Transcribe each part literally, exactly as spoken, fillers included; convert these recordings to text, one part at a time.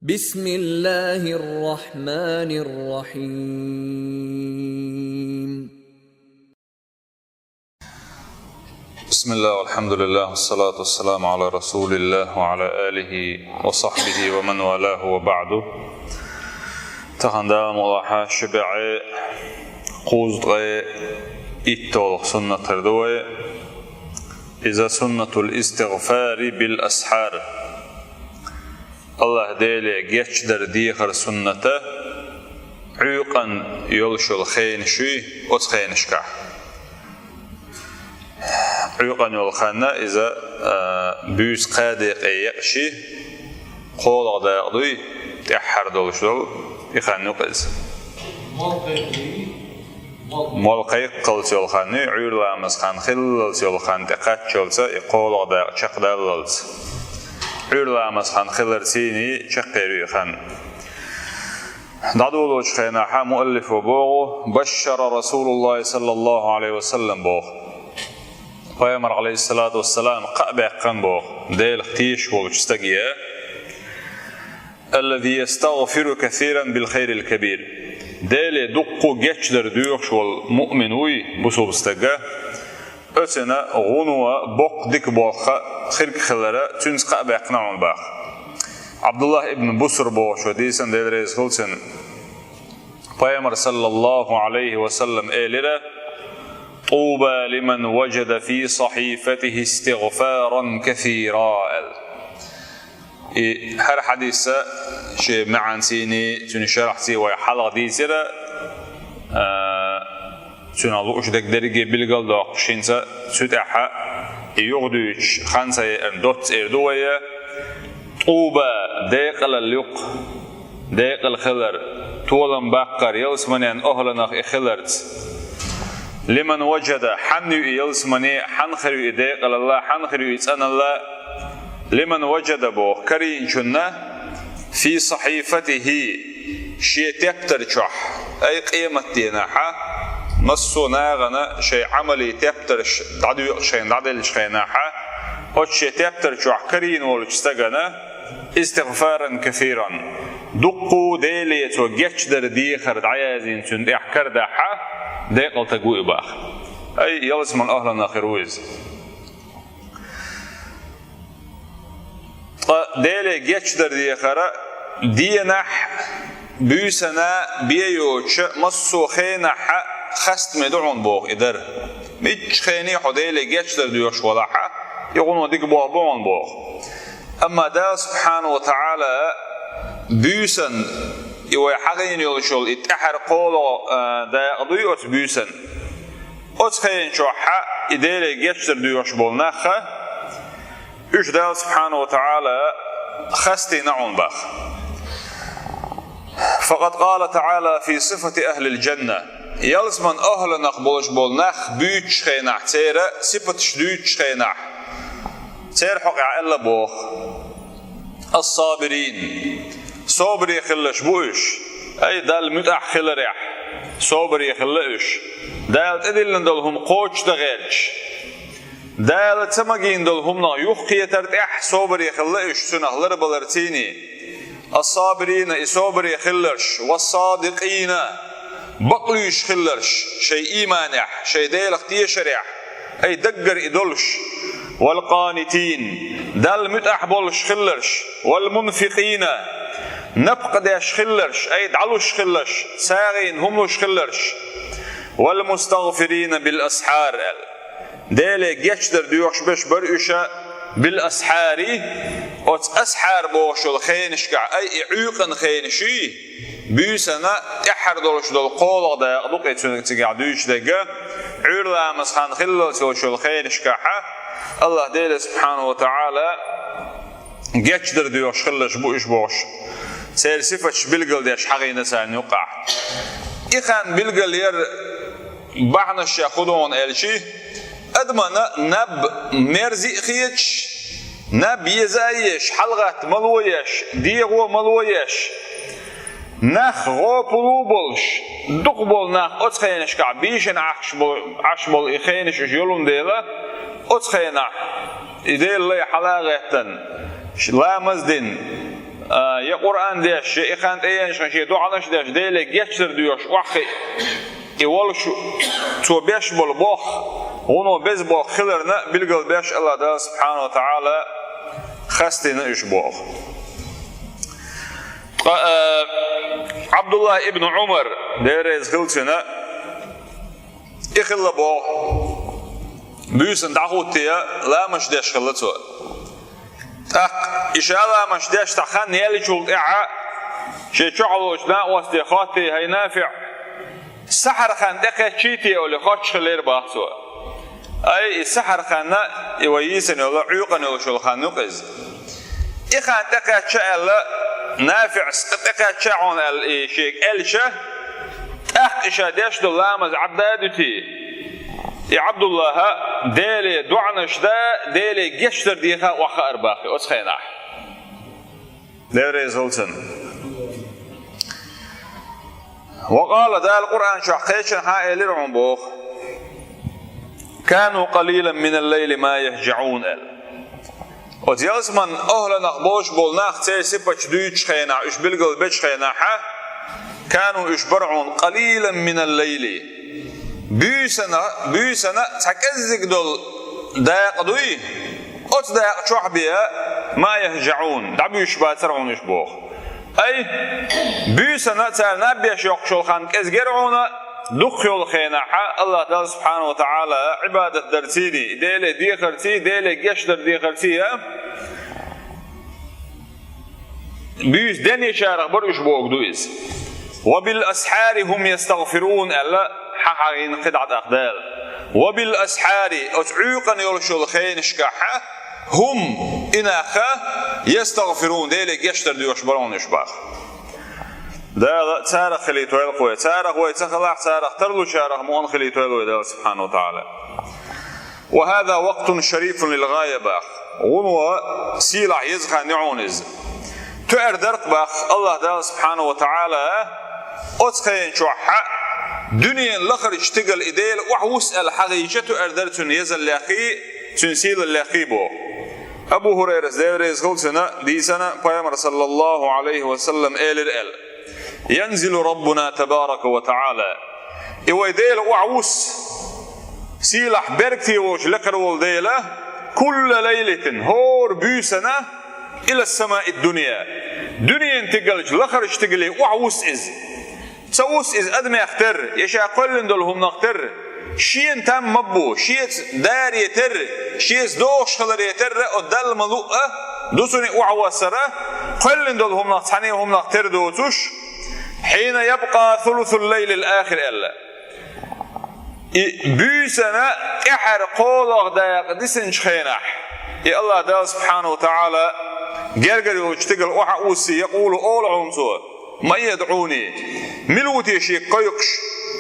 بسم الله الرحمن الرحيم. بسم الله والحمد لله والصلاة والسلام على رسول الله وعلى آله وصحبه ومن والاه وبعد. Тахан Дала мукъ лахь ши бӀаьи кхузткъе итталгӀа суннат хир ду вай. Иза суннатул истигъфари бил асхьар. АллахӀ Деле гечдар дехар сунната, Ӏуьйкъанна йолуш йолу хенаш юй оцу хенашкахь. Ӏуьйкъанна йолу хан иза, а, буьйса кхаа декъе екъча, кхоалгӀа дакъа дуй, тӀаьххьара долуш долу и хан ю-кх иза. Молла кхайкхалц йолу хан ю, Ӏуьйра ламаз хан хиллалц йолу хан тӀекхаччалца, и кхоалгӀа дакъа чекхдаллалц. Ӏуьйра ламаз хан хиларций чаккхе ю и хан. ДӀадолочу хенахь муаллифо боху: «Башшара Расулуллахи саллаллаху Ӏалайхи ва саллам», – боху. Пайхамар, Ӏалайхиссалату вассалам, кхаъ баьккхина боху Делах тешаш волчу стаге: «Аллази ястагъфиру касиран бил хайрил кабир». Деле дуккха гечдар доьхуш волу муъмин вуй, бусулба стага, оцуьнан гӀуно боккха дика болх хирг хилар цуьнца кхаъ баьккхина хьуна боху. Ӏабдуллахь ибн Буср бохучо дийцина, Дела реза хуьлда цунна, Пайхамар, саллаллаху Ӏалайхи ва саллам, элира: «ТӀуба лиман важада фи сахьифатихи истигъфаран касира», – аьлла. И хӀара хьадис шен маьӀнаций, цуьнан шархьций вай хьалха дийцира, а, цуьнан лууш дерг дерриге билгалдоккхуш, хӀинца цу тӀехь и юхадуьйцуш хан ца яьлла доцца эр ду вай. ТӀуба, декъалалла ю-кх, декъала хилар, толам баккхар ялсаманин охӀланах и хиларца. Лиман важада, хьанна ю и ялсамани, хьанна хир ю и декъалалла, хьанна хир ю и цӀаналла? Лиман важада боху карийначунна, фи сахьифатихи, шен тептар чохь, ай, къематан дийнахь, массо а нахана шайн Ӏамалан тептарш дӀадоькъучу хенахь, дӀаделлачу хенахь, оцу шен тептар чохь карийна волчу стагана, истигъфаран касиран, дуккха Деле цо гечдар дехар дӀаяздина цуьнан тӀехь карадахь, декъала стаг ву и боху. Ай, ялсаманин охӀланах хир ву иза. Ткъа Деле гечдар дехар дийнахь, буьйсанна, бен йоцуш массо а хенахь хастаме ду хьуна боху и дар. Муьлххачу хене хьо Деле гечдар доьхуш валахь, и гӀуно дика болх бу хьуна боху. Амма Дала субхьанаху ва таӀала буьйсанна, и вай хьахийна йолуш йолу и тӀаьххьара кхоалгӀа, а, дакъа дуй оцу буьйсанна, оцу хенан чохь и Деле гечдар доьхуш болу нах, уьш Дала субхьанаху ва таӀала хастийна хьуна боху. Факъад къала таӀала фи сифати ахӀлил жанна. Ялсаманин охӀланах болуш болу нах буьйцучу хенахь, церан сипаташ дуьйцучу хенахь, церан хьокъехь аьлла боху: «Ас-сабирин». Собаре хилларш бу уьш. Ай, Далла муьтӀахь хиларехь, собаре хилла уьш. Дала тӀедиллина долу хӀума кхочушдан гӀерташ, Дала ца магийна долу хӀуманах юхакхетар тӀехь собаре хилла уьш, цунах ларбаларций. Ас-сабирина, и собаре хилларш, вас-садикъина, бакълуьйш хилларш шайн ийманехь, шайн Делах тешарехь, ай, даггара и долуш, вал-къанитин, Далла муьтӀахь болуш хилларш, вал-мунфикъина, напкъ деш хилларш, ай, дӀалуш хилларш, сагӀина хӀума луш хилларш, вал-мустагъфирина бил-асхьар аьлла. Деле гечдар доьхуш берш бара уьш бил-асхьари, оцу асхьар бохуш йолу хенашкахь, ай, и Ӏуьйкъанан хенаш юй, буьйсанна тӀаьххьара долуш долу кхоалгӀа дакъа ду-кх и цуьнан цигахь дуьйцуш дерг, Ӏуьйра ламазан хан хиллалц йолуш йолу хенашкахь, АллахӀ Дела субхьанаху ва таӀала гечдар доьхуш хилларш бу уьш бохуш, церан сифаташ билгалдеш хьахийна царна юккъехь. И хан билгалъяр бахьанаш хӀун ду хьуна аьлча, адамна наб мерза а хеташ, наб еза а еш, хьалагӀатта мало еш, дегӀо мало еш, нах гӀопал а болуш, дукха болу нах оцу хенашкахь бийшина Ӏаш болу, Ӏаш болу и хенаш уьш йолун дела, оцу хенахь и Делан лай хьала а гӀеттина, ламаз а дина, А, я Къуръан деш, я и хан тӀеенаш, шен доӀанаш деш, Деле гечдар доьхуш охьахиъ и волуш, цо беш болу болх, вуно беза болх хиларна билгал беш Аллах Дала субхьанаху ва таӀала хастийна уьш боху. Ткъа, а, Абдуллах ибн Умар, Дела реза хила цунна, и хилла боху, буьйсанна дӀахӀуттий ламаш деш хилла цо. ТӀаккха и ша ламаш деш цхьа хан яьллачул тӀаьхьа, шен чохь волчу накъосте хоттий: «ХӀай, НафиӀ, сахьар хан тӀекхаьчний те?» — олий, хоттуш хиллера боху цо. Ай, и сахьар хан, и вай йийцина йолу, Ӏуьйкъана йолуш йолу хан ю-кх иза. И хан тӀекхаьчна аьлла, НафиӀас тӀекхаьчна хьуна аьлла, и шега аьлча, тӀаккха и ша деш долу ламаз Ӏадда а дуьтий, и Абдуллаха Деле доӀанаш дан, Деле гечдар деха охьахаар боху оцу хенахь. Дела реза хуьлда цунна. Ва къала, Дала Къуръан чохь кхечанхьа элира хьуна боху: «Кану къалилан минал лайли ма яхӀжаӀун», — аьлла. Оцу ялсаманин охьаланах болуш болу нах, церан сипаташ дуьйцучу хенахь, уьш билгал бечу хенахь, кану, уьш бара хьуна, къалилан минал лайли, буьйсанна, буьйсанна цхьа кӀеззиг долу дакъа дуй, оцу дакъа чохь бен, ма яхӀжаӀун, дӀабуьйсуш бацара хьуна уьш боху. Ай, буьйсанна цара наб беш йоккхуш йолу хан кӀезиг яра хьуна, дукха йолу хенахь Аллах Дала субхьанаху ва таӀала Ӏибадат дарций, Деле дехарций, Деле гечдар дехарций а, буьйса денъечарах бара уьш бохург ду иза. «Ва бил асхьари хӀум ястагӀфирун», — аьлла, хьан хьагӀийна кхидӀа тӀаккха Дала. «Ва бил асхьари», оцу Ӏуьйкъана йолуш йолу хенашкахь, «хӀум», и нах, «ястагӀфирун», Деле гечдар доьхуш бара хьуна уьш боху. Дала царах хилийтойла-кх вай. Царах вай ца хилахь, царах тарлучарах мукъана хилийтойла вай Дала субхьанаху ва таӀала. «Ва хӀаза вакътун шарифун лил гӀая», — боху. Вуно сийлахь еза хан ю хьуна иза. Тоьар дара-кх боху Аллах Дала субхьанаху ва таӀала оцу хенан чохь дуьненан лахарчу стигала и Дела охьавуссу аьлла хьагӀийча, тоьар дара цуьнан езаллеххий, цуьнан сийлаллеххий боху. Абу ХӀурайрас, Дела реза хуьлда цунна, дийцина, Пайхамара, саллаллаху Ӏалайхи ва саллам, элира аьлла: «Янзилу Раббуна табарака ва таӀала». И вай Дела охьавуссу, сийлахь беркате волчу лекхара волу Дела, кулла лайлатин, хӀора буьйсанна, ила самаид дунья, дуьненан стигалчу лахарчу стигале охьавуссу иза. Ца вуссу иза адамех терра, я ша кхоьллина долу хӀуманах терра, шена там ма бу, шеца даре терра, шеца догӀуш хиларе терра, оцу Далла ма луъа, ду цунна охьавассара, кхоьллина долу хӀуманах цхьана хӀуманах тера доцуш, «хьина ябкъа сулусул лайлил ахир», — аьлла. И буьйсанна тӀаьххьара кхоалгӀа дакъа дисинчу хенахь, и Аллах Дала субхьанаху ва таӀала гергара йолчу стигала охьа а вуссий, якъулу, олу хьуна цо: «Ман ядӀуни?» Мила ву те шега кхойкхуш?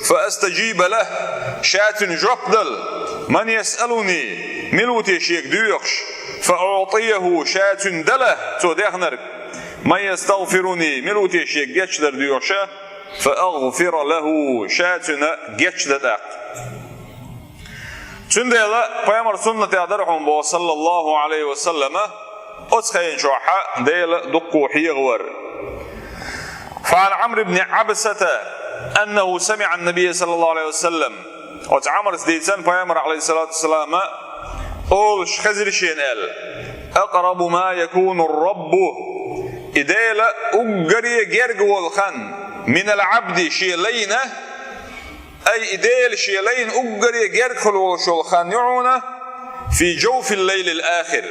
«Фа астажиба лаху», ша цуьнан жоп дала. «Ман ясъалуни?» Мила ву те шега доьхуш? «Фа уӀтияху», ша цуьнан дала, цо дехнарг. «Ман ястагъфируни?» Мила ву те шега гечдар доьхуша? «Фа агъфира лаху», ша цуьнан гечдан тӀаккха. Цундела Пайхамар суннатехь дара хьуна боху, саллаллаху Ӏалайхи ва саллама, оцу хенан чохь Дела дуккха хьехавар. Фа Ӏан Ӏамр ибн Ӏабсата аннаху самиӀа ан-набийя саллаллаху Ӏалайхи ва саллам. Оцу Ӏамрас дийцина Пайхамар, Ӏалайхиссалату вассалам, олуш хезира шена аьлла: «Акърабу ма якуну ар-раббу», и Дела уггаре герга волу хан, «минал Ӏабди», шен лайна, ай, и Дела шен лайна уггаре герга хуьлу волуш волу хан ю хьуна, «фи жавфил лайлил ахир»,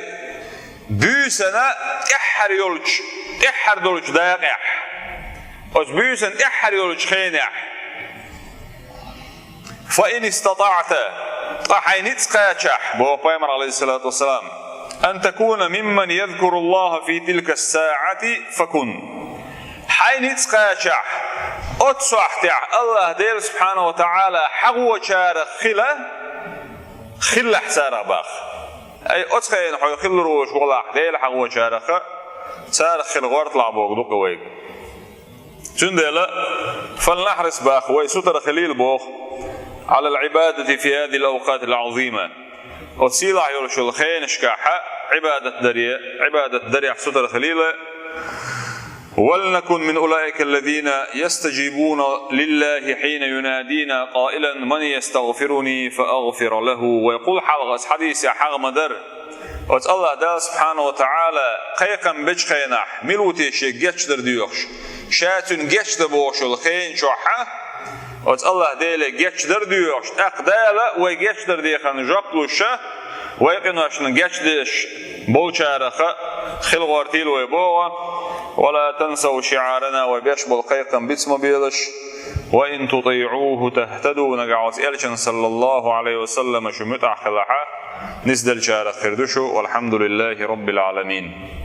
буьйсанна тӀаьххьара йолчу, тӀаьххьара долчу дакъехь, оцу буьйсанна тӀаьххьара йолчу хенехь. «Фа ин истатаӀта», ткъа хьайн ницкъ кхачахь, боху Пайхамар, Ӏалайхиссалату вассалам, «ан такуна мимман язкуруллаха фи тилка ссаӀати, факун». Хьайн ницкъ кхачахь, оццу сохьтехь Аллах Дела субхьанаху ва таӀала хьахочарах хила, хилалахь царах боху. Ай, оцу хенахь хьо хилла волуш валахь, Дела хьахочарах, царах хила гӀорталахь бохург ду-кх вайга. Цундела, «фалнахьрис», боху, вай сутара хилийла боху, «Ӏалал Ӏибадати фи хазихил авкъатил Ӏазима». Оцу сийлахь йолуш йолу хенашкахь Ӏибадат даре, Ӏибадат дарехь сутара хилийла. ولنكن من أولئك الذين يستجيبون لله حين ينادينا قائلا من يستغفرني فأغفر له. Вай кхул хьалха ас хьадийса хьагӀ ма дар. Оцу Аллах Дала субхьана ва таӀала кхайкхам бечу хенахь, мила ву те шега гечдар доьхуш, ша цуьнан гечда бохуш йолу хен чохь а, оцу Аллах Деле гечдар доьхуш, тӀаккха Дала вай гечдар дехарна жоп луш а, вай къиношна гечдеш болчараха хила гӀортийла вай боху. ولا تنسوا شعارنا, вай беш болу кхайкхам биц ма белаш. وإن تطيعوه تهتدوا, нагахь оцу элчан саллаллаху Ӏалайхи ва саллама шу муьтӀахь хилахь а, нисделлачарах хир ду шу. والحمد لله رب العالمين.